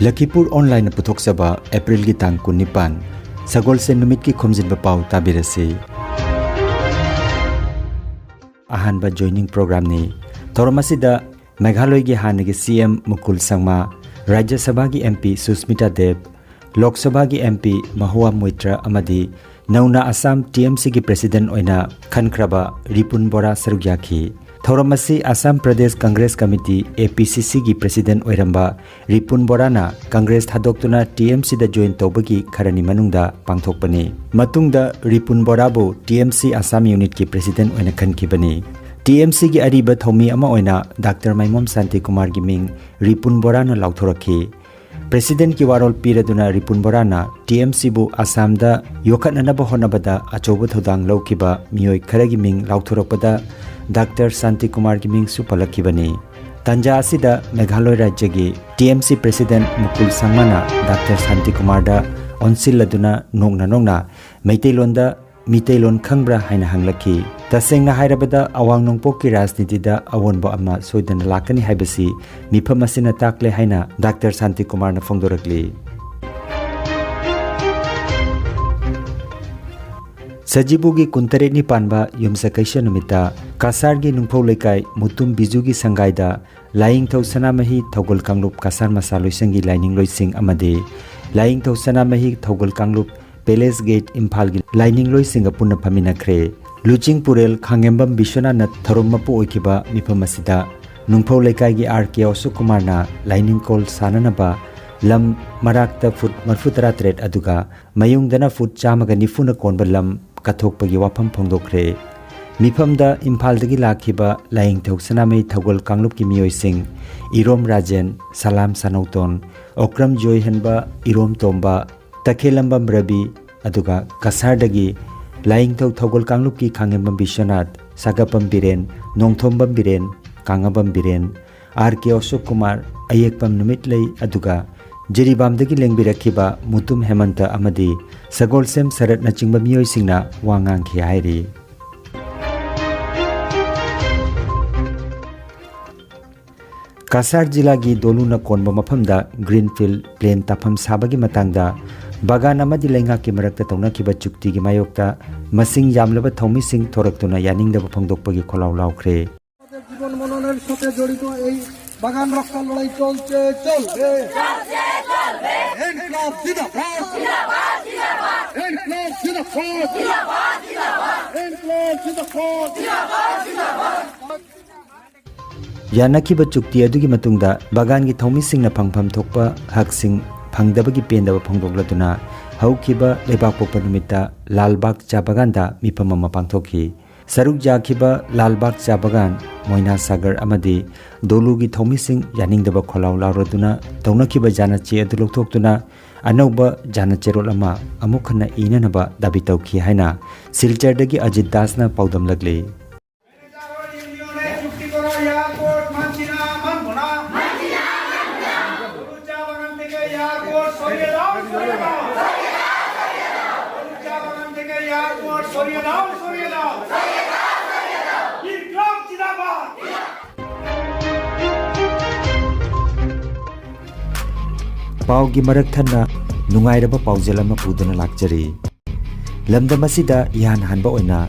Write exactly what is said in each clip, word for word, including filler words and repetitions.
ꯂꯈꯤꯄꯨꯔ ꯑꯣꯟꯂꯥꯏꯟꯅ ꯄꯨꯊꯣꯛꯆꯕ ꯑꯦꯄ꯭ꯔꯤꯜꯒꯤ ꯇꯥꯡ ꯀꯨꯟꯅꯤꯄꯥꯟ, ꯁꯒꯣꯜꯁꯦꯟ ꯅꯨꯃꯤꯠꯀꯤ ꯈꯣꯝꯖꯤꯟꯕ ꯄꯥꯎ ꯇꯥꯕꯤꯔꯁꯤ꯫ ꯑꯍꯥꯟꯕ ꯖꯣꯏꯅꯤꯡ ꯄ꯭ꯔꯣꯒ꯭ꯔꯥꯝꯅꯤ꯫ ꯊꯧꯔꯝ ꯑꯁꯤꯗ ꯃꯦꯘꯥꯂꯣꯏꯒꯤ ꯍꯥꯟꯅꯒꯤ ꯁꯤ ꯑꯦꯝ ꯃꯨꯀꯨꯜ ꯁꯪꯃꯥ, ꯔꯥꯖ꯭ꯌ ꯁꯚꯥꯒꯤ ꯑꯦꯝ ꯄꯤ ꯁꯨꯁꯃꯤꯇꯥ ꯗꯦꯕ, ꯂꯣꯛ ꯁꯚꯥꯒꯤ ꯑꯦꯝ ꯄꯤ ꯃꯍꯨꯋꯥ ꯃꯣꯏꯇ꯭ꯔ ꯑꯃꯗꯤ ꯅꯧꯅ ꯑꯁꯥꯝ ꯇꯤ ꯑꯦꯝ ꯁꯤꯒꯤ ꯄ꯭ꯔꯦꯁꯤꯗꯦꯟꯠ ꯑꯣꯏꯅ ꯈꯟꯈ꯭ꯔꯕ ꯔꯤꯄꯨꯟ ꯕꯣꯔꯥ ꯁꯔꯨꯛ ꯌꯥꯈꯤ꯫ ꯊꯧꯔꯝ ꯑꯁꯤ ꯑꯁꯥꯝ ꯄ꯭ꯔꯗꯦꯁ ꯀꯪꯒ꯭ꯔꯦꯁ ꯀꯃꯤꯇꯤ, ꯑꯦ ꯄꯤ ꯁꯤ ꯁꯤꯒꯤ ꯄ꯭ꯔꯦꯁꯤꯗꯦꯟꯠ ꯑꯣꯏꯔꯝꯕ ꯔꯤꯄꯨꯟ ꯕꯣꯔꯥꯅ ꯀꯪꯒ꯭ꯔꯦꯁ ꯊꯥꯗꯣꯛꯇꯨꯅ ꯇꯤ ꯑꯦꯝ ꯁꯤꯗ ꯖꯣꯏꯟ ꯇꯧꯕꯒꯤ ꯈꯔꯅꯤ ꯃꯅꯨꯡꯗ ꯄꯥꯡꯊꯣꯛꯄꯅꯤ꯫ ꯃꯇꯨꯡꯗ ꯔꯤꯄꯨꯟ ꯕꯣꯔꯥꯕꯨ ꯇꯤ ꯑꯦꯝ ꯁꯤ ꯑꯁꯥꯝ ꯌꯨꯅꯤꯠꯀꯤ ꯄ꯭ꯔꯦꯁꯤꯗꯦꯟꯠ ꯑꯣꯏꯅ ꯈꯟꯈꯤꯕꯅꯤ꯫ ꯇꯤ ꯑꯦꯝ ꯁꯤꯒꯤ ꯑꯔꯤꯕ ꯊꯧꯃꯤ ꯑꯃ ꯑꯣꯏꯅ ꯗꯥꯛꯇꯔ ꯃꯥꯏꯃꯣꯝ ꯁꯥꯟꯇꯤꯀꯨꯃꯥꯔꯒꯤ ꯃꯤꯡ ꯔꯤꯄꯨꯟ ꯕꯣꯔꯥꯅ ꯂꯥꯎꯊꯣꯔꯛꯈꯤ꯫ ꯄ꯭ꯔꯦꯁꯤꯗꯦꯟꯠꯀꯤ ꯋꯥꯔꯣꯜ ꯄꯤꯔꯗꯨꯅ ꯔꯤꯄꯨꯟ ꯕꯣꯔꯥꯅ ꯇꯤ ꯑꯦꯝ ꯁꯤꯕꯨ ꯑꯁꯥꯝꯗ ꯌꯣꯛꯈꯠꯅꯅꯕ ꯍꯣꯠꯅꯕꯗ ꯑꯆꯧꯕ ꯊꯧꯗꯥꯡ ꯂꯧꯈꯤꯕ ꯃꯤꯑꯣꯏ ꯈꯔꯒꯤ ꯃꯤꯡ ꯂꯥꯎꯊꯣꯔꯛꯄꯗ ꯗꯥꯛꯇꯔ ꯁꯥꯟꯇꯤꯀꯨꯃꯥꯔꯒꯤ ꯃꯤꯡꯁꯨ ꯄꯜꯂꯛꯈꯤꯕꯅꯤ꯫ ꯇꯥꯟꯖꯥ ꯑꯁꯤꯗ ꯃꯦꯘꯥꯂꯣꯏ ꯔꯥꯖ꯭ꯌꯒꯤ T M C president Mukul ꯁꯪꯃꯥꯅ ꯗꯥꯛꯇꯔ ꯁꯥꯟꯇꯤꯀꯨꯃꯥꯔꯗ ꯑꯣꯟꯁꯤꯜꯂꯗꯨꯅ ꯅꯣꯛꯅ ꯅꯣꯛꯅ ꯃꯩꯇꯩꯂꯣꯟꯗ "ꯃꯤꯇꯩꯂꯣꯟ ꯈꯪꯕ꯭ꯔꯥ?" ꯍꯥꯏꯅ ꯍꯪꯂꯛꯈꯤ꯫ ꯇꯁꯦꯡꯅ ꯍꯥꯏꯔꯕꯗ ꯑꯋꯥꯡ ꯅꯣꯡꯄꯣꯛꯀꯤ ꯔꯥꯖꯅꯤꯇꯤꯗ ꯑꯑꯣꯟꯕ ꯑꯃ ꯁꯣꯏꯗꯅ ꯂꯥꯛꯀꯅꯤ ꯍꯥꯏꯕꯁꯤ ꯃꯤꯐꯝ ꯑꯁꯤꯅ ꯇꯥꯛꯂꯦ ꯍꯥꯏꯅ ꯗꯥꯛꯇꯔ ꯁꯥꯟꯇꯤꯀꯨꯃꯥꯔꯅ ꯐꯣꯡꯗꯣꯔꯛꯂꯤ꯫ ꯁꯖꯤꯕꯨꯒꯤ ꯀꯨꯟꯇꯔꯦꯠꯅꯤ ꯄꯥꯟꯕ ꯌꯨꯝꯁꯀꯩꯁ ꯅꯨꯃꯤꯠꯇ ꯀꯁꯥꯔꯒꯤ ꯅꯨꯡꯐꯧ ꯂꯩꯀꯥꯏ ꯃꯨꯇꯨꯝ ꯕꯤꯖꯨꯒꯤ ꯁꯪꯒꯥꯏꯗ ꯂꯥꯏꯌꯦꯡꯊꯧ ꯁꯅꯥꯃꯍꯤ ꯊꯧꯒꯜ ꯀꯥꯡꯂꯨꯞ ꯀꯁꯥꯔ ꯃꯁꯥ ꯂꯣꯏꯁꯪꯒꯤ ꯂꯥꯏꯅꯤꯡꯂꯣꯏꯁꯤꯡ ꯑꯃꯗꯤ ꯂꯥꯏꯌꯦꯡꯊꯧ ꯁꯅꯥꯃꯍꯤ ꯊꯧꯒꯜ ꯀꯥꯡꯂꯨꯞ ꯄꯦꯂꯦꯁ ꯒꯦꯠ ꯏꯝꯐꯥꯜꯒꯤ ꯂꯥꯏꯅꯤꯡꯂꯣꯏꯁꯤꯡꯒ ꯄꯨꯟꯅ ꯐꯝꯃꯤꯟꯅꯈ꯭ꯔꯦ꯫ ꯂꯨꯆꯤꯡ ꯄꯨꯔꯦꯜ ꯈꯥꯡꯉꯦꯝꯕꯝ ꯕꯤꯁ꯭ꯋꯅꯥꯊꯅ ꯊꯧꯔꯝ ꯃꯄꯨ ꯑꯣꯏꯈꯤꯕ ꯃꯤꯐꯝ ꯑꯁꯤꯗ ꯅꯨꯡꯐꯧ ꯂꯩꯀꯥꯏꯒꯤ ꯑꯥꯔ ꯀꯦ ꯑꯁꯣꯛ ꯀꯨꯃꯥꯔꯅ ꯂꯥꯏꯅꯤꯡꯀꯣꯜ ꯁꯥꯟꯅꯅꯕ ꯂꯝ ꯃꯔꯥꯛꯇ ꯐꯨꯠ ꯃꯔꯤꯐꯨ ꯇꯔꯥ ꯇꯔꯦꯠ ꯑꯗꯨꯒ ꯃꯌꯨꯡꯗꯅ ꯐꯨꯠ ꯆꯥꯝꯃꯒ ꯅꯤꯐꯨꯅ ꯀꯣꯟꯕ ꯂꯝ ꯀꯠꯊꯣꯛꯄꯒꯤ ꯋꯥꯐꯝ ꯐꯣꯡꯗꯣꯛꯈ꯭ꯔꯦ꯫ ꯃꯤꯐꯝꯗ ꯏꯝꯐꯥꯜꯗꯒꯤ ꯂꯥꯛꯈꯤꯕ ꯂꯥꯏꯌꯦꯡꯊꯧ ꯁꯅꯥꯃꯍꯤ ꯊꯧꯒꯜ ꯀꯥꯡꯂꯨꯞꯀꯤ ꯃꯤꯑꯣꯏꯁꯤꯡ ꯏꯔꯣꯝ ꯔꯥꯖꯦꯟ, ꯁꯂꯥꯝ ꯁꯅꯧꯇꯣꯟ, ꯑꯣꯀ꯭ꯔꯝ ꯖꯣꯏꯍꯟꯕ, ꯏꯔꯣꯝ ꯇꯣꯝꯕ, ꯇꯈꯦꯂꯝꯕꯝ ꯔꯕꯤ, ꯑꯗꯨꯒ ꯀꯁꯥꯔꯗꯒꯤ ꯂꯥꯏꯌꯦꯡꯊꯧ ꯊꯧꯒꯜ ꯀꯥꯡꯂꯨꯞꯀꯤ ꯈꯥꯡꯉꯦꯝꯕꯝ ꯕꯤꯁ꯭ꯋꯅꯥꯊ, ꯁꯥꯒꯞꯄꯝ ꯕꯤꯔꯦꯟ, ꯅꯣꯡꯊꯣꯝꯕꯝ ꯕꯤꯔꯦꯟ, ꯀꯥꯡꯉꯕꯝ ꯕꯤꯔꯦꯟ, ꯑꯥꯔ ꯀꯦ ꯑꯁꯣꯛ ꯀꯨꯃꯥꯔ, ꯑꯌꯦꯛꯄꯝ ꯅꯨꯃꯤꯠꯂꯩ, ꯑꯗꯨꯒ ꯖꯤꯔꯤꯕꯥꯝꯗꯒꯤ ꯂꯦꯡꯕꯤꯔꯛꯈꯤꯕ ꯃꯨꯇꯨꯝ ꯍꯦꯃꯟꯇ ꯑꯃꯗꯤ ꯁꯒꯣꯜꯁꯦꯝ ꯁꯔꯠꯅꯆꯤꯡꯕ ꯃꯤꯑꯣꯏꯁꯤꯡꯅ ꯋꯥ ꯉꯥꯡꯈꯤ ꯍꯥꯏꯔꯤ꯫ ꯀꯁꯥꯔ ꯖꯤꯂꯥꯒꯤ ꯗꯣꯂꯨꯅ ꯀꯣꯟꯕ ꯃꯐꯝꯗ ꯒ꯭ꯔꯤꯟꯐꯤꯜ ꯄ꯭ꯂꯦꯟ ꯇꯥꯐꯝ ꯁꯥꯕꯒꯤ ꯃꯇꯥꯡꯗ ꯕꯒꯥꯟ ꯑꯃꯗꯤ ꯂꯩꯉꯥꯛꯀꯤ ꯃꯔꯛꯇ ꯇꯧꯅꯈꯤꯕ ꯆꯨꯛꯇꯤꯒꯤ ꯃꯥꯌꯣꯛꯇ ꯃꯁꯤꯡ ꯌꯥꯝꯂꯕ ꯊꯧꯃꯤꯁꯤꯡ ꯊꯣꯔꯛꯇꯨꯅ ꯌꯥꯅꯤꯡꯗꯕ ꯐꯣꯡꯗꯣꯛꯄꯒꯤ ꯈꯣꯜꯂꯥꯎ ꯂꯥꯎꯈ꯭ꯔꯦ꯫ জীবন মননের সাথে জড়িত এই বাগান রক্ষার লড়াই চলছে, চলবে। ইনকলাব জিন্দাবাদ। ইনকলাব জিন্দাবাদ। ইনকলাব জিন্দাবাদ। ꯌꯥꯅꯈꯤꯕ ꯆꯨꯛꯇꯤ ꯑꯗꯨꯒꯤ ꯃꯇꯨꯡꯗ ꯕꯒꯥꯟꯒꯤ ꯊꯧꯃꯤꯁꯤꯡꯅ ꯐꯪꯐꯝ ꯊꯣꯛꯄ ꯍꯛꯁꯤꯡ ꯐꯪꯗꯕꯒꯤ ꯄꯦꯟꯗꯕ ꯐꯣꯡꯗꯣꯛꯂꯗꯨꯅ ꯍꯧꯈꯤꯕ ꯂꯩꯕꯥꯛꯄꯣꯛꯄ ꯅꯨꯃꯤꯠꯇ ꯂꯥꯜꯕꯥꯒ ꯆꯥ ꯕꯒꯥꯟꯗ ꯃꯤꯐꯝ ꯑꯃ ꯄꯥꯡꯊꯣꯛꯈꯤ꯫ ꯁꯔꯨꯛ ꯌꯥꯈꯤꯕ ꯂꯥꯜꯕꯥꯒ ꯆꯥ ꯕꯒꯥꯟ, ꯃꯣꯏꯅꯥ ꯁꯥꯒꯔ ꯑꯃꯗꯤ ꯗꯣꯂꯨꯒꯤ ꯊꯧꯃꯤꯁꯤꯡ ꯌꯥꯅꯤꯡꯗꯕ ꯈꯣꯜꯂꯥꯎ ꯂꯥꯎꯔꯗꯨꯅ ꯇꯧꯅꯈꯤꯕ ꯖꯥꯅ ꯆꯦ ꯑꯗꯨ ꯂꯧꯊꯣꯛꯇꯨꯅ ꯑꯅꯧꯕ ꯖꯥꯅ ꯆꯦꯔꯣꯜ ꯑꯃ ꯑꯃꯨꯛ ꯍꯟꯅ ꯏꯅꯅꯕ ꯗꯥꯕꯤ ꯇꯧꯈꯤ ꯍꯥꯏꯅ ꯁꯤꯜꯆꯔꯗꯒꯤ ꯑꯖꯤꯠ ꯗꯥꯁꯅ ꯄꯥꯎꯗꯝꯂꯛꯂꯤ꯫ ইউনিয়নে চুক্তি করা এয়ারপোর্ট মানছি না, মানবো না। চা বাগান থেকে এয়ারপোর্ট সরিয়ে দাও, সরিয়ে দাও। চা বাগান থেকে এয়ারপোর্ট সরিয়ে দাও, সরিয়ে দাও। ইনকলাব জিন্দাবাদ। ꯄꯥꯎꯒꯤ ꯃꯔꯛ ꯊꯠꯅ ꯅꯨꯡꯉꯥꯏꯔꯕ ꯄꯥꯎꯖꯦꯜ ꯑꯃ ꯄꯨꯗꯨꯅ ꯂꯥꯛꯆꯔꯤ꯫ ꯂꯝꯗꯝ ꯑꯁꯤꯗ ꯏꯍꯥꯟ ꯍꯥꯟꯕ ꯑꯣꯏꯅ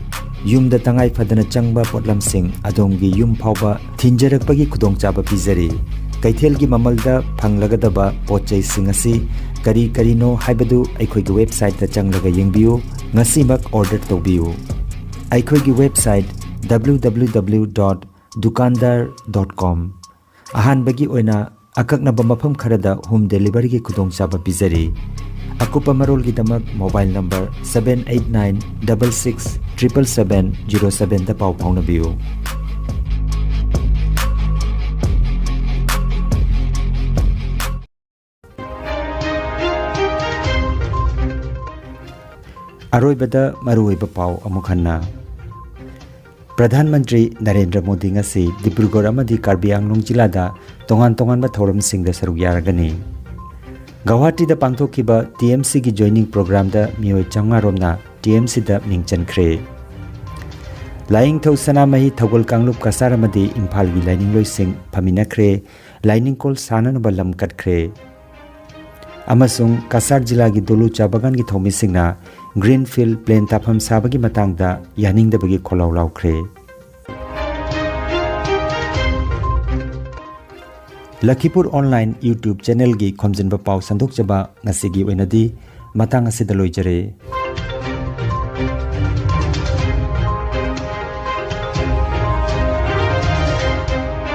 ꯌꯨꯝꯗ ꯇꯉꯥꯏ ꯐꯗꯅ ꯆꯪꯕ ꯄꯣꯠꯂꯝꯁꯤꯡ ꯑꯗꯣꯝꯒꯤ ꯌꯨꯝ ꯐꯥꯎꯕ ꯊꯤꯟꯖꯔꯛꯄꯒꯤ ꯈꯨꯗꯣꯡꯆꯥꯕ ꯄꯤꯖꯔꯤ꯫ ꯀꯩꯊꯦꯜꯒꯤ ꯃꯃꯜꯗ ꯐꯪꯂꯒꯗꯕ ꯄꯣꯠ ꯆꯩꯁꯤꯡ ꯑꯁꯤ ꯀꯔꯤ ꯀꯔꯤꯅꯣ ꯍꯥꯏꯕꯗꯨ ꯑꯩꯈꯣꯏꯒꯤ ꯋꯦꯕꯁꯥꯏꯠꯇ ꯆꯪꯂꯒ ꯌꯦꯡꯕꯤꯌꯨ꯫ ꯉꯁꯤꯃꯛ ꯑꯣꯔꯗꯔ ꯇꯧꯕꯤꯌꯨ꯫ ꯑꯩꯈꯣꯏꯒꯤ website W W W dot dukandar dot com꯫ ꯑꯍꯥꯟꯕꯒꯤ ꯑꯣꯏꯅ ꯑꯀꯛꯅꯕ ꯃꯐꯝ ꯈꯔꯗ ꯍꯣꯝ ꯗꯦꯂꯤꯚꯔꯤꯒꯤ ꯈꯨꯗꯣꯡꯆꯥꯕ ꯄꯤꯖꯔꯤ꯫ ꯑꯀꯨꯞꯄ ꯃꯔꯣꯜꯒꯤꯗꯃꯛ mobile number seven eight nine double six triple seven zero seven ꯗ ꯄꯥꯎ ꯐꯥꯎꯅꯕꯤꯌꯨ꯫ ꯑꯔꯣꯏꯕꯗ ꯃꯔꯨꯑꯣꯏꯕ ꯄꯥꯎ ꯑꯃꯨꯛ ꯍꯟꯅ꯫ ꯄ꯭ꯔꯙꯥꯟ ꯃꯟꯇ꯭ꯔꯤ ꯅꯔꯦꯟꯗ꯭ꯔ ꯃꯣꯗꯤ ꯉꯁꯤ ꯗꯤꯕ꯭ꯔꯨꯒꯔ ꯑꯃꯗꯤ ꯀꯥꯔꯕꯤ ꯑꯪꯂꯣꯡ ꯖꯤꯂꯥꯗ ꯇꯣꯉꯥꯟ ꯇꯣꯉꯥꯟꯕ ꯊꯧꯔꯝꯁꯤꯡꯗ ꯁꯔꯨꯛ ꯌꯥꯔꯒꯅꯤ꯫ ꯒꯧꯍꯥꯇꯤꯗ ꯄꯥꯡꯊꯣꯛꯈꯤꯕ T M Cꯒꯤ joining programꯗ ꯃꯤꯑꯣꯏ ꯆꯥꯝꯃꯉꯥ ꯔꯣꯝꯅ T M Cꯗ ꯃꯤꯡ ꯆꯟꯈ꯭ꯔꯦ꯫ ꯂꯥꯏꯅꯤꯡꯊꯧ ꯁꯅꯥꯃꯍꯤ ꯊꯧꯒꯜ ꯀꯥꯡꯂꯨꯞ ꯀꯁꯥꯔ ꯑꯃꯗꯤ ꯏꯝꯐꯥꯜꯒꯤ ꯂꯥꯏꯅꯤꯡꯂꯣꯏꯁꯤꯡ ꯐꯝꯃꯤꯟꯅꯈ꯭ꯔꯦ꯫ ꯂꯥꯏꯅꯤꯡꯀꯣꯜ ꯁꯥꯟꯅꯅꯕ ꯂꯝ ꯀꯠꯈ꯭ꯔꯦ꯫ ꯑꯃꯁꯨꯡ ꯀꯁꯥꯔ ꯖꯤꯂꯥꯒꯤ ꯗꯣꯂꯨ ꯆꯥ ꯕꯒꯥꯟꯒꯤ ꯊꯧꯃꯤꯁꯤꯡꯅ Green Field Plan ꯇꯥꯐꯝ ꯁꯥꯕꯒꯤ ꯃꯇꯥꯡꯗ ꯌꯥꯅꯤꯡꯗꯕꯒꯤ ꯈꯣꯜꯂꯥꯎ ꯂꯥꯎꯈ꯭ꯔꯦ꯫ ꯂꯈꯤꯄꯨꯔ online YouTube channelꯒꯤ ꯈꯣꯝꯖꯤꯟꯕ ꯄꯥꯎ ꯁꯟꯗꯣꯛꯆꯕ ꯉꯁꯤꯒꯤ ꯑꯣꯏꯅꯗꯤ ꯃꯇꯥꯡ ꯑꯁꯤꯗ ꯂꯣꯏꯖꯔꯦ꯫